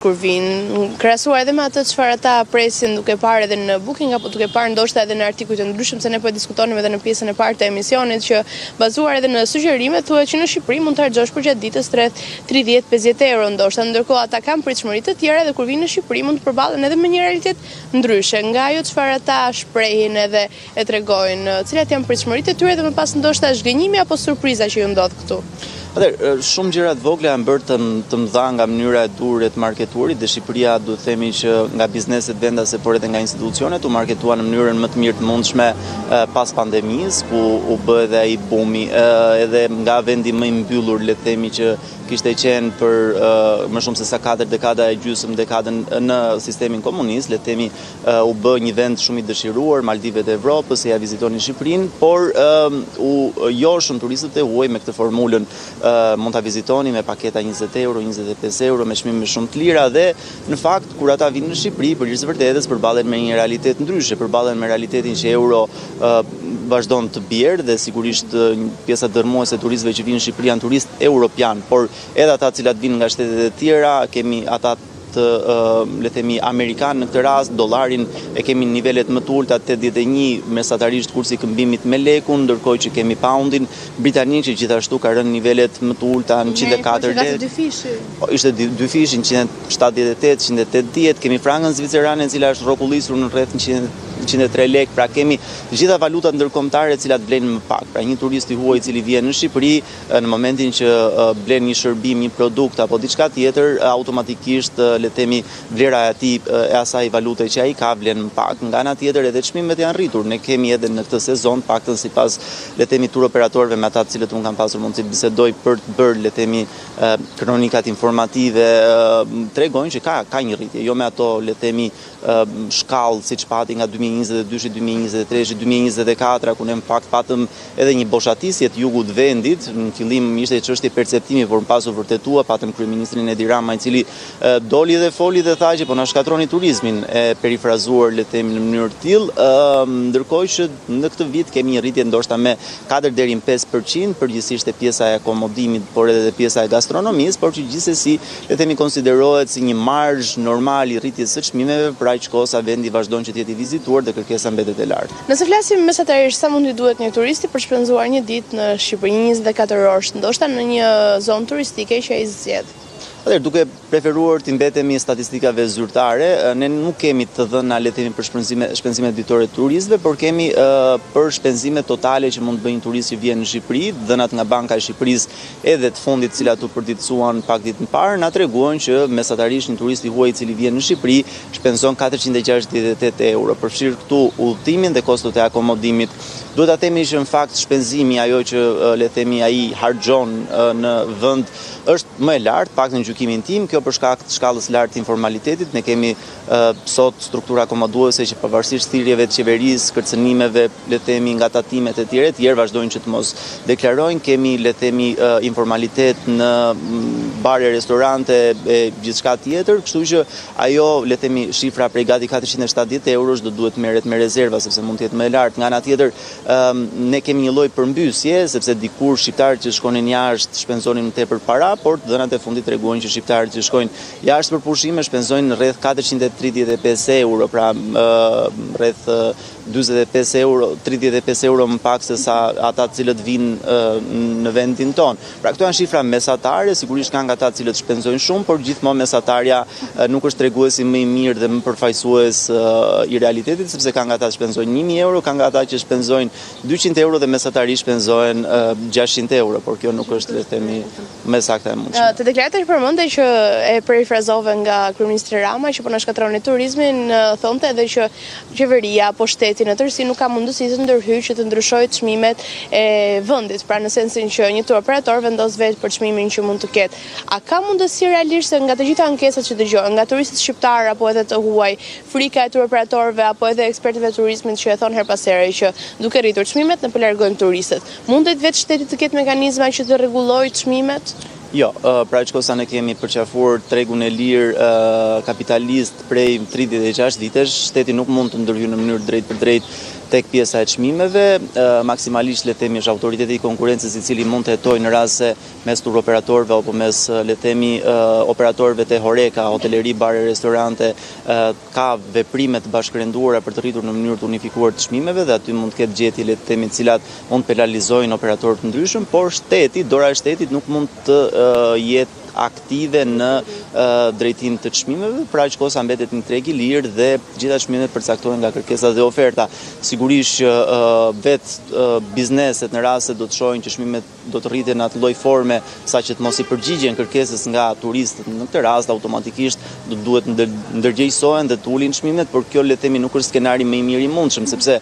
Kur vijnë, krahasuar edhe me atë çfarë ata presin duke parë edhe në Booking apo duke parë ndoshta edhe në artikuj të ndryshëm se ne po e diskutonim edhe në pjesën e parë të emisionit që bazuar edhe në sugjerime thuhet që në Shqipëri mund të harxhosh përgjatë ditës rreth 30-50 euro ndoshta ndërkohë ata kanë pritshmëri të tjera dhe kur vijnë në Shqipëri mund të përballen edhe me një realitet ndryshe nga ajo çfarë ata shprehin edhe e tregojnë cilat janë pritshmëritë e tyre dhe më pas ndoshta zhgënjimi apo surpriza që ju ndodh këtu. Atëherë, shumë gjëra të vogla janë bërë të, të mëdha nga mënyra e duhur e të marketuarit dhe Shqipëria duhet të themi që nga bizneset vendase por edhe nga institucionet u marketua në mënyrën më të mirë të mundshme pas pandemisë, ku u bë edhe ai bumi, edhe nga vendi më i mbyllur, le të themi që kishte qenë për më shumë se sa 4 dekada e gjysmë dekadën në sistemin komunist, le të themi u bë një vend shumë i dëshiruar, Maldivet e Evropës, eja vizitoni Shqipërinë, por u joshën turistët e huaj me këtë formulën mund ta vizitoni me paketa 20 euro, 25 euro, me çmime shumë të lira dhe në fakt kur ata vijnë në Shqipëri, për hir të së vërtetës përballen me një realitet ndryshe, përballen me realitetin që euro vazhdon të bjerë dhe sigurisht pjesa dërrmuese e turistëve që vijnë në Shqipëri janë turistë europianë, por edhe ata të cilat vijnë nga shtetet e tjera, kemi ata të le të themi amerikan në këtë rast, dollarin e kemi në nivelet më të ulëta 81 mesatarisht kursi i këmbimit me lekun, ndërkohë që kemi poundin britanik që gjithashtu ka rënë nivelet më të ulëta në 104 lekë. Dyfishi. Po ishte dyfishi 178, 180, kemi frangën zvicerane e cila është rrokullisur në rreth 103 lekë, pra kemi të gjitha valutat ndërkombëtare të cilat vlejnë më pak. Pra një turist i huaj i cili vjen në Shqipëri Në momentin që blen një shërbim, një produkt apo diçka tjetër, automatikisht le të themi vlera e atij e asaj valute që ai ka vlen më pak. Nga ana tjetër edhe çmimet janë rritur. Ne kemi edhe në këtë sezon, të paktën sipas le të themi tur operatorëve me ata të cilët unë kam pasur mundësi të bisedoj për të bërë le të themi kronikat informative, tregojnë që ka ka një rritje, jo me ato le të themi shkallë siç pati nga 2022-shi, 2023-shi, 2024-a ku ne në fakt patëm edhe një boshatisje të jugut të vendit, në fillim ishte çështje perceptimi, por më pas u vërtetua, patëm kryeministrin Edi Rama i cili doli dhe foli dhe tha që po na shkatërroni turizmin, e perifrazuar le të themi në mënyrë të tillë, ndërkohë që në këtë vit kemi një rritje ndoshta me 4 deri në 5%, përgjithësisht te pjesa e akomodimit, por edhe te pjesa e gastronomisë, por që gjithsesi le të themi konsiderohet si një marzh normal i rritjes së çmimeve për aq kohë sa vendi vazhdon që të jetë i vizituar dhe kërkesa mbetet e lartë. Nëse flasim mesatarisht sa mund t'i duhet një turisti për të shpenzuar një ditë në Shqipëri, një 24 orësh, ndoshta në një zonë turistike që ai zgjedh. Atëherë, duke preferuar t'i mbetemi statistikave zyrtare, ne nuk kemi të dhëna le të themi për shpenzime shpenzimet ditore të turistëve, por kemi për shpenzimet totale që mund të bëjë një turist që vjen në Shqipëri, të dhënat nga Banka e Shqipërisë edhe të fundit të cilat u përditësuan pak ditë më parë, na treguan që mesatarisht një turist i huaj i cili vjen në Shqipëri shpenzon 468 euro, përfshirë këtu udhëtimin dhe kostot e akomodimit. Duhet ta themi që në fakt shpenzimi, ajo që le të themi ai harxhon në vend është më e lartë, paktën në gjykimin tim, kjo për shkak të shkallës së lartë të informalitetit. Ne kemi sot struktura akomoduese që pavarësisht thirrjeve të qeverisë, kërcënimeve, le të themi nga tatimet e tjera e tjerë, vazhdojnë që të mos deklarojnë. Kemi, le të themi, informalitet në bare, restorante e gjithçka tjetër, kështu që ajo, le të themi, shifra prej gati 470 eurosh do duhet të merret me rezerva sepse mund të jetë më e lartë. Nga ana tjetër, ne kemi një lloj përmbysje, sepse dikur shqiptarët që shkonin jashtë shpenzonin më tepër para, por të dhënat e fundit tregojnë që shqiptarët që shkojnë jashtë për pushime shpenzojnë rreth 435 euro, pra rreth 45 euro, 35 euro më pak se sa ata të cilët vijnë në vendin tonë. Pra këto janë shifra mesatare, sigurisht ka nga ata të cilët shpenzojnë shumë, por gjithmonë mesatarja nuk është treguesi më i mirë dhe më përfaqësues i realitetit, sepse ka nga ata që shpenzojnë 1000 euro, ka nga ata që shpenzojnë 200 euro dhe mesatarisht shpenzojnë 600 euro, por kjo nuk është, le të themi, më e sakta e mundshme. Te deklarata që përmende që e perifrazove nga kryeministri Rama që po na shkatërroni turizmin, thonte edhe që qeveria apo shteti në tërësi nuk ka mundësi të ndërhyjë që të ndryshojë çmimet e vendit, pra në sensin që një tur operator vendos vetë për çmimin që mund të ketë. A ka mundësi realisht se nga të gjitha ankesat që dëgjohen, nga turistët shqiptarë apo edhe të huaj, frika e tur operatorëve apo edhe ekspertëve të turizmit që e thonë herë pas here që duke rritur çmimet ne po largojmë turistët. Mundet vetë shteti të ketë mekanizma që të rregullojë çmimet? Jo, pra aq kohë sa ne kemi përqafuar tregun e lirë kapitalist prej 36 vitesh, shteti nuk mund të ndërhyjë në mënyrë drejtpërdrejtë. tek pjesa e çmimeve, maksimalisht le të themi është autoriteti i konkurrencës i cili mund të hetojë në rast se mes turoperatorëve apo mes le të themi operatorëve të Horeca, hoteleri, bare, restorante, ka veprime të bashkërenduara për të rritur në mënyrë të unifikuar të çmimeve dhe aty mund të ketë gjetje le të themi të cilat mund të penalizojnë operatorë të ndryshëm, por shteti, dora e shtetit nuk mund të jetë aktive në drejtim të çmimeve, për aq kohë sa mbetet një treg i lirë dhe të gjitha çmimet përcaktohen nga kërkesa dhe oferta. Sigurisht që vetë bizneset në rast se do të shohin që çmimet do të rriten në atë lloj forme sa që të mos i përgjigjen kërkesës nga turistët në këtë rast automatikisht do të duhet ndërgjegjësohen dhe të ulin çmimet, por kjo le të themi nuk është skenari më i mirë i mundshëm, sepse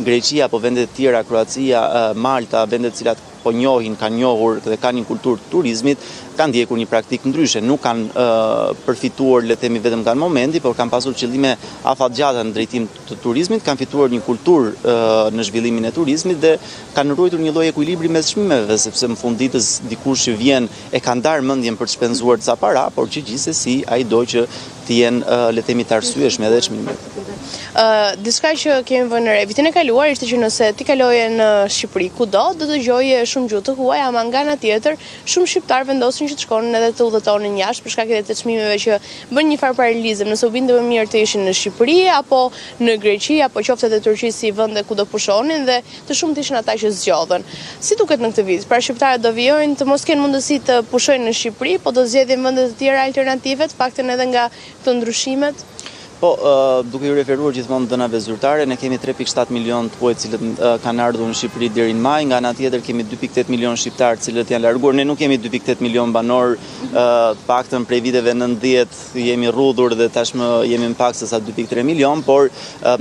Greqia apo vende të tjera, Kroacia, Malta, vende të cilat po njohin, kanë njohur dhe kanë një kulturë të turizmit, kanë ndjekur një praktikë ndryshe, nuk kanë përfituar, le të themi, vetëm nga momenti, por kanë pasur qëllime afatgjata në drejtim të turizmit, kanë fituar një kulturë në zhvillimin e turizmit dhe kanë ruajtur një lloj ekuilibri mes çmimeve, sepse në fund ditës dikush që vjen e ka ndarë mendjen për të shpenzuar ca para, por që gjithsesi ai do që të jenë, le të themi, të arsyeshme edhe çmimet. Ë, diçka që kemi vënë re vitin e kaluar ishte që nëse ti kaloje në Shqipëri kudo, do të dëgjoje shumë gjuhë të huaja, ama nga ana tjetër, shumë shqiptarë vendosin që të shkonin edhe të udhëtonin jashtë për shkak edhe të çmimeve që bënë një farë paralelizëm, nëse u binte më mirë të ishin në Shqipëri apo në Greqi apo qoftë edhe Turqi si vende ku do pushonin dhe të shumtë ishin ata që zgjodhën. Si duket në këtë vit? Pra shqiptarët do vijojnë të mos kenë mundësi të pushojnë në Shqipëri, po do zgjedhin vende të tjera alternative, të paktën edhe nga këto ndryshimet? Po, duke iu referuar gjithmonë të dhënave zyrtare, ne kemi 3.7 milion të huaj të cilët kanë ardhur në Shqipëri deri në maj, nga ana tjetër kemi 2.8 milion shqiptarë të cilët janë larguar. Ne nuk kemi 2.8 milion banorë, të paktën prej viteve 90 jemi rrudhur dhe tashmë jemi më pak se sa 2.3 milion, por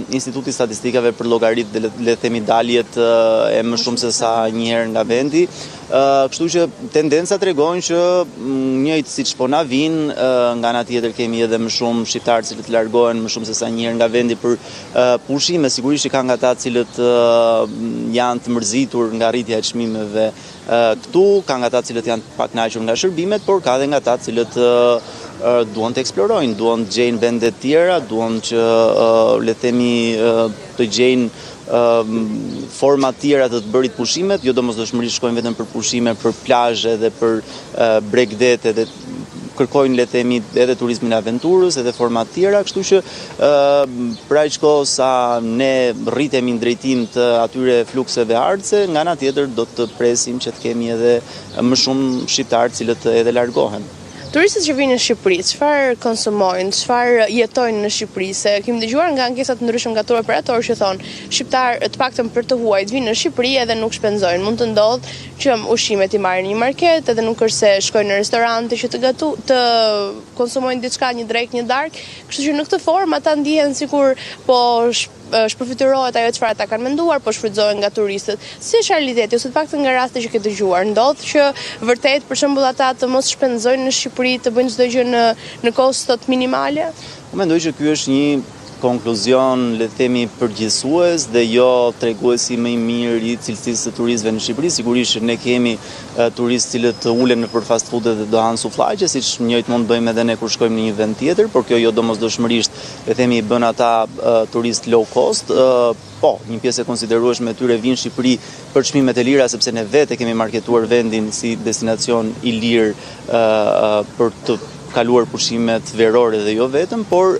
Instituti i Statistikave përllogarit dhe le të themi daljet e më shumë se sa një herë nga vendi. Kështu që tendenca tregon që njëjtë siç po na vijnë, nga ana tjetër kemi edhe më shumë shqiptarë të cilët largohen më shumë se sa një herë nga vendi për pushime, sigurisht që ka nga ata të cilët janë të mërzitur nga rritja e çmimeve Këtu ka nga ata të cilët janë të pakënaqur nga shërbimet, por ka edhe nga ata të cilët duan të eksplorojnë, duan të gjejnë vende të tjera, duan që le të themi të gjejnë forma të tjera të të bërit pushimet, jo domosdoshmërisht shkojnë vetëm për pushime, për plazhe dhe për bregdete dhe kërkojnë le të themi edhe turizmin e aventurës, edhe forma të tjera, kështu që për aq kohë sa ne rritemi në drejtim të atyre flukseve ardhëse, nga ana tjetër do të presim që të kemi edhe më shumë shqiptarë të cilët edhe largohen. Turistët që vijnë në Shqipëri, çfarë konsumojnë, çfarë jetojnë në Shqipëri? Se kemi dëgjuar nga ankesa të ndryshme nga tur operatorë që thonë, shqiptarë, të paktën për të huajt, vijnë në Shqipëri edhe nuk shpenzojnë. Mund të ndodhë që ushqimet i marrin në një market, edhe nuk është se shkojnë në restorante që të gatu, të konsumojnë diçka, një drekë, një darkë, kështu që në këtë formë ata ndihen sikur po shpërfytyrohet ajo çfarë ata kanë menduar, po shfrytëzohen nga turistët. Si është realiteti ose të paktën nga rastet që ke dëgjuar, ndodh që vërtet për shembull ata të mos shpenzojnë në Shqipëri, të bëjnë çdo gjë në në kostot minimale? Unë mendoj që ky është një konkluzion, le të themi, përgjithësues dhe jo treguesi më i mirë i cilësisë së turistëve në Shqipëri. Sigurisht që ne kemi turistë të cilët ulen nëpër fast food dhe do hanë sufllaqe, siç njëjtë mund të bëjmë edhe ne kur shkojmë në një vend tjetër, por kjo jo domosdoshmërisht, le të themi, i bën ata turistë low cost. Po, një pjesë e konsiderueshme e tyre vijnë në Shqipëri për çmimet e lira, sepse ne vetë e kemi marketuar vendin si destinacion i lirë për të kaluar pushimet verore dhe jo vetëm, por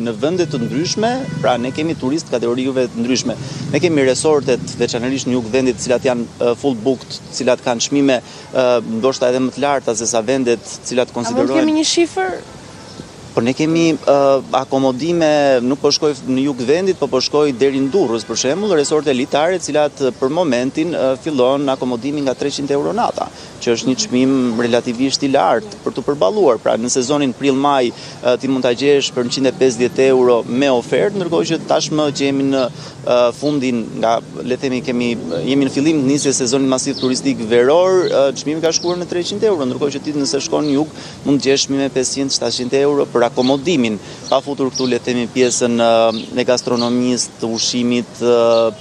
në vende të ndryshme, pra ne kemi turistë kategorive të ndryshme. Ne kemi resortet, veçanërisht në jug vendit, të cilat janë full booked, të cilat kanë çmime ndoshta edhe më të larta se sa vendet të cilat konsiderohen. A mund të kemi një shifër? Po ne kemi akomodime, nuk po shkoj në jug të vendit, po po shkoj deri në Durrës, për shembull, resorte elitare, të cilat për momentin fillon akomodimi nga 300 euro nata, që është një çmim relativisht i lartë për t'u përballuar. Pra në sezonin prill-maj ti mund ta gjesh për 150 euro me ofertë, ndërkohë që tashmë që jemi në fundin nga le të themi kemi jemi në fillim të nisjes së sezonit masiv turistik veror, çmimi ka shkuar në 300 euro, ndërkohë që ti nëse shkon në jug Mund të gjesh çmime 500, 700 euro për për akomodimin, pa futur këtu le të themi pjesën e gastronomisë, të ushqimit,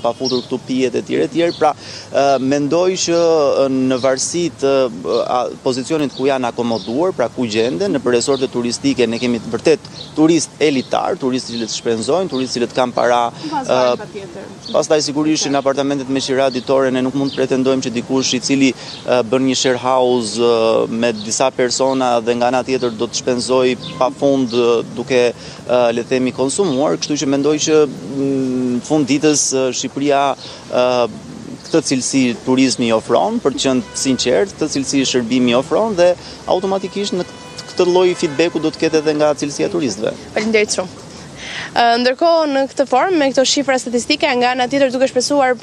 pa futur këtu pijet e tjera e tjera. Pra, mendoj që në varësi të pozicionit ku janë akomoduar, pra ku gjenden, nëpër resorte turistike ne kemi vërtet turistë elitarë, turistë të cilët shpenzojnë, turistë të cilët kanë para. Pastaj sigurisht në apartamentet me qira ditore ne nuk mund të pretendojmë që dikush i cili bën një share house me disa persona dhe nga ana tjetër do të shpenzojë pafund duke le të themi konsumuar, kështu që mendoj që në fund ditës Shqipëria këtë cilësi turizmi ofron, për të qenë sinqert, këtë cilësi shërbimi ofron dhe automatikisht në këtë lloj feedbacku do të ketë edhe nga cilësia e turistëve. Faleminderit shumë. Ndërkohë në këtë formë me këto shifra statistike nga ana tjetër duke shpresuar.